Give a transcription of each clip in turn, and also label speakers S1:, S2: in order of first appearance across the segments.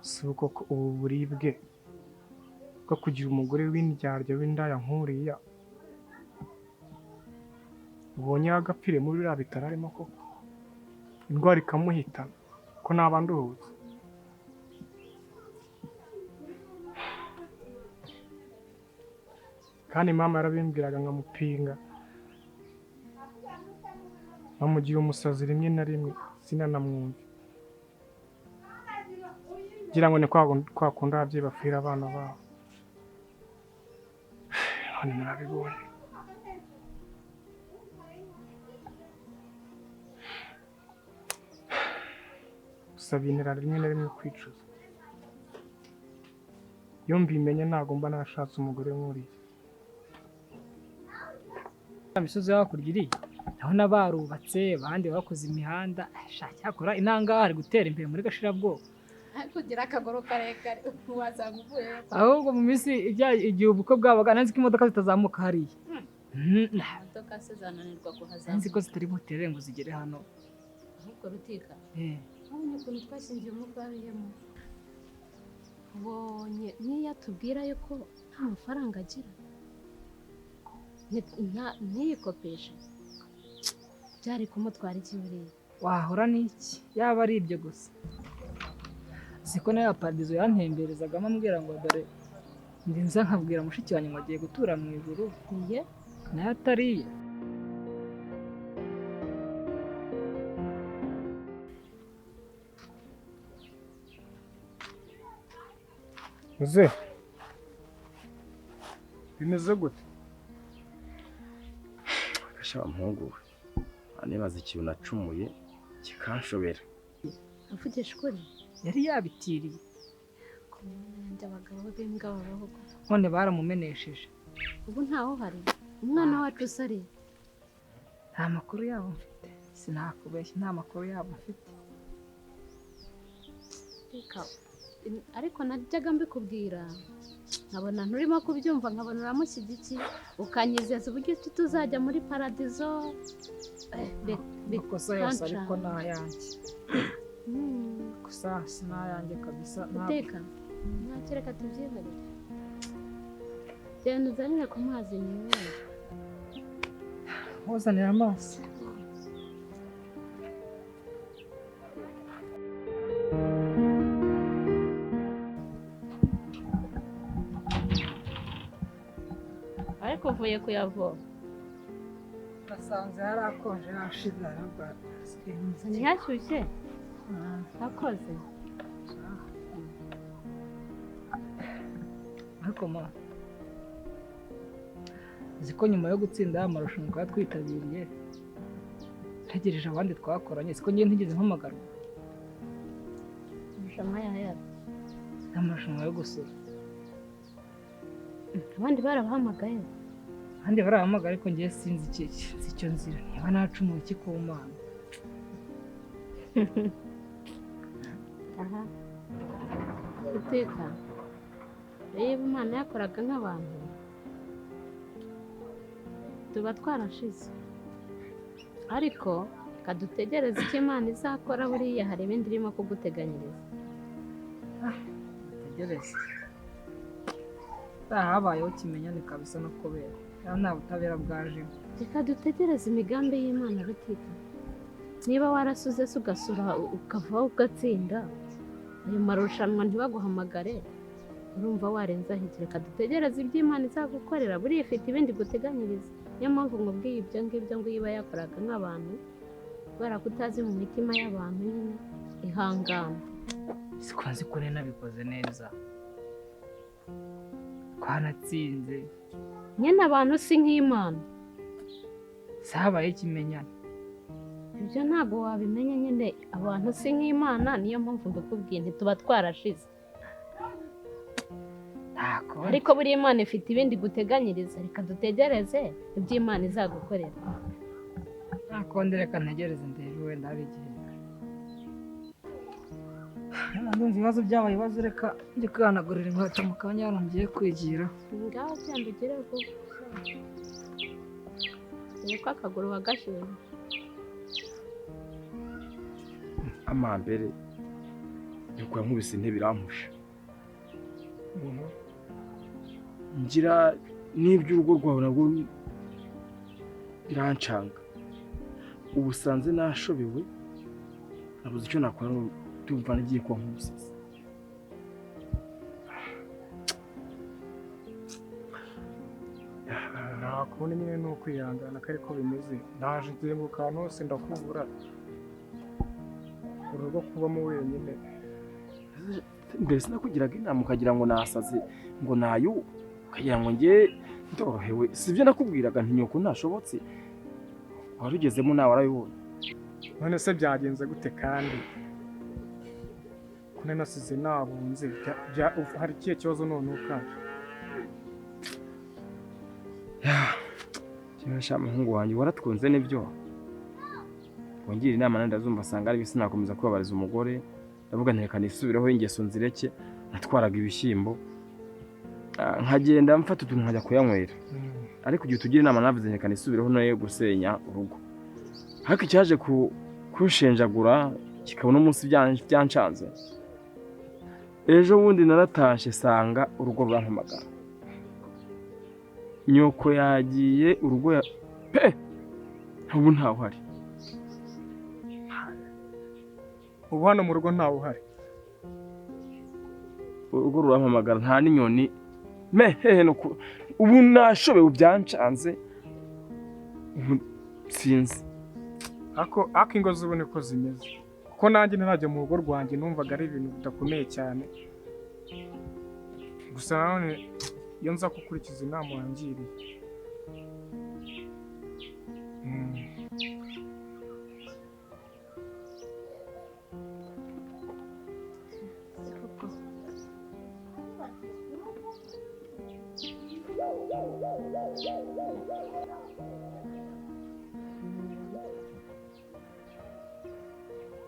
S1: Si koko ubu buribwe bwo kugira umugore w'indyarya w'indaya nk'uriya ubonye agapfire muri biriya bitaro arimo koko indwara ikamuhitana ko naba nduhutse. Kandi mama yarabimbwiraga nkamupinga nkamugira umusazi rimwe na rimwe sinanamwumva ngira ngo ni kwa kundi ababyeyi bapfira abana babo. None narabibonye. Gusa bintera rimwe na rimwe kwicuza. Iyo mbimenye ntabwo mba narashatse umugore nk'uriya.
S2: Imisozi hakurya iriya ndabona barubatse abandi bakoze imihanda, cyakora intanga hari gutera imbere muri Gashirabwoba.
S3: Kugira akaguru karekare wasanga uvuye
S2: ahubwo mu minsi igihe ubukwe bwabaga nanzi ko imodoka zitazamuka hariya.
S3: Imodoka se zananirwa kuhazamuka.
S2: Nanzi ko zitari butere ngo zigere hano.
S3: Ahubwo Rutika ubonye ukuntu twashingiye umugabiyemo, ubonye niyo atubwira yuko nta mafaranga agira ntiyikopeshe byari kumutwara iki buriya?
S2: Wahora n'iki yaba ari ibyo gusa. Siko nayo paradizo yantemberezagamo ambwira ngo dore nza nkabwira mushiki wanjye ngo agiye gutura mu ijuru nayo atariye.
S1: Muze bimeze gute?
S4: Agashaba muhungu we nibaza ikintu nacumuye kikanshobera.
S3: Avugisha ukuri
S2: yari yabitiriye
S3: abagabo b'imbwa babaho
S2: none baramumenesheje.
S3: Ubu ntaho hari umwana wacu usari.
S2: Nta makuru yabo mfite, sinakubeshya nta makuru yabo mfite.
S3: Ariko najyaga mbikubwira nkabona nturimo kubyumva, nkabona uramushyigikiye ukanyizeza uburyo tuzajya muri paradizo.
S2: Amakosa yose ariko ni ayanjye. Gusa sinayanjye kabisa.
S3: Uteka ntacyo reka tubyihorere. Genda uzanire ku mazi nyuma.
S2: Uzanira amazi.
S3: Ariko uvuye kuyavoma
S2: basanze harakonje hashize harabwa.
S3: Ntihashyushye hakoze.
S2: Ariko ma uzi ko nyuma yo gutsinda amarushanwa twari twitabiriye ntegereje abandi twakoranye, siko ngiye ntigeze mpamagarwa.
S3: Amarushanwa yaya?
S2: Amarushanwa yo gusura.
S3: Abandi barabahamagaye?
S2: Abandi barabahamagaye ariko ngiye sinzi icyo nzira niba nacumuye iki ku Mana.
S3: Aha Uteka reba Imana yakoraga nk'abantu tuba twarashize, ariko kadutegereze icyo Imana izakora. Buriya hari ibindi irimo kuguteganyiriza.
S2: Dutegereze. Habayeho kimenyane kabisa no kubera nta butabera bwajemo.
S3: Reka dutegereze imigambi y'Imana Rutika. Niba warasuze se ugasura ukavaho ugatsinda ayo marushanwa ntibaguhamagare, urumva warenzaho iki? Reka dutegereze ibyo Imana izagukorera, buriya ifite ibindi guteganyiriza. Niyo mpamvu nkubwiye ibyo ngibyo ngo iba yakoraga nk'abantu, kubera ko utazi mu mitima y'abantu nyine. Ihangana.
S2: Siko nzi ko nabikoze neza twanatsinze
S3: nyine. Abantu si nk'Imana,
S2: sabaye ikimenyane.
S3: Ibyo ntabwo wabimenya nyine, abantu si nk'Imana. Niyo mpamvu mbikubwiye ntituba twarashize. Ariko buriya Imana ifite ibindi guteganyiriza. Reka dutegereze ibyo Imana izagukorera.
S2: Ntakundi reka ntegereze ndebe wenda hari igihe. Ndumva ibibazo byabaye ibibazo, reka njye kwihanagurira inkweto mu kanya hano ngiye kwigira.
S3: Ngaho genda ugere vuba. Dore ko akaguru wagashyushye.
S4: Amambere Nyoko yankubise intebe irampusha. Ngira n'iby'urugo rwawe nabwo birancanga. Ubu usanze nashobewe, nabuze icyo nakora, ndumva nagiye kuba nk'umusazi.
S1: Nta kundi nyine ni ukwihangana ko ariko bimeze. Ndaje nzenguruka ahantu hose ndakubura. Urugo kubamo wenyine.
S4: Mbere sinakugiraga inama ukagira ngo nasaze, ngo nayo, ukagira ngo njye ndorohewe. Sibyo nakubwiraga nti nyoko ntashobotse. Warugezemo nawe warabibonye.
S1: None se byagenze gute kandi? Ko nasize nabunze, hari ikihe kibazo none ukaje?
S4: Sha muhungu wanjye waratwunze nibyo. Wongira inama nandi ndazumva asanga ari sinakomeza kubabariza umugore. Ndavuga nti reka nisubireho ingeso nzireke. Natwaraga ibishyimbo nkagenda mfata utuntu nkajya kuyanywera. Ariko igihe tugira inama navuze reka nisubireho nayo gusenya urugo. Ariko icyaje kunshenjagura kikabona umunsi byancanze. Ejo bundi naratashe sanga urugo rurampamagara. Nyoko yagiye urugo ya pe ubu ntawe uhari.
S1: Ubu hano mu rugo ntawe uhari.
S4: Urugo rurampamagara nta n'inyoni me hehe no ubu nashobewe byancanze. Ubu sinzi.
S1: Ako ingo z'ubu niko zimeze. Kuko nanjye ntarajya mu rugo rwanjye numvaga ari ibintu bidakomeye cyane. Gusa nanone iyo nza gukurikiza inama wangiriye.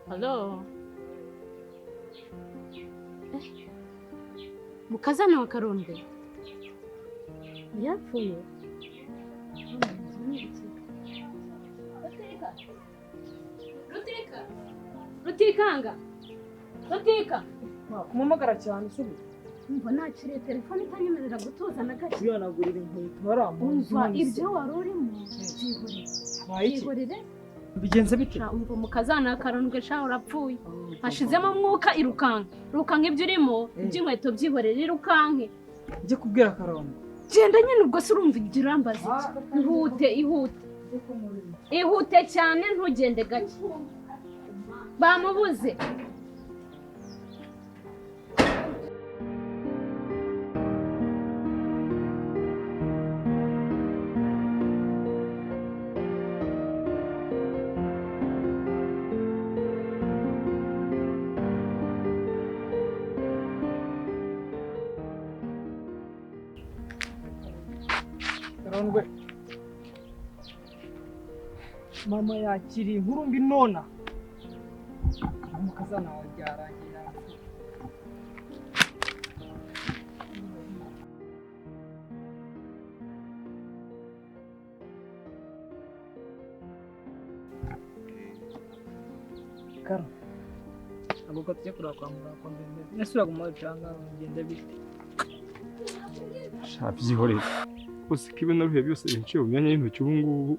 S3: Hello. Mukazana wa Karonde yapfuye. Rutika, Rutikanga, Rutika.
S2: Kumamagara cyane se.
S3: Umva nakiriye telefone itanyemerera gutuza na gake.
S2: Uyanagurira inkweto waramunzu.
S3: Umva ibyo wari urimo byihorere. Byihorere.
S2: Bigenze bite?
S3: Umva mukazana Karondwe sha urapfuye. Hashizemo umwuka irukanka. Irukanka ibyo urimo, iby'inkweto byihorere irukanke.
S2: Njye kubwira Karondwe.
S3: Genda nyine ubwo se urumva ibyo urambaza iki? Ihute, ihute. Ihute cyane ntugende gake. Bamubuze.
S2: Karondwe. Mama yakiriye inkuru mbi nona. Umukazana wawe byarangiye yapfuye. Karo. Ntabwo tujya kureba kwa muganga kwa mbere. Ese uraguma wicanga ugende bite?
S4: Sha byihorere. Usika ibintu bihe byose binciye mu myanya y'intoki ubu ngubu.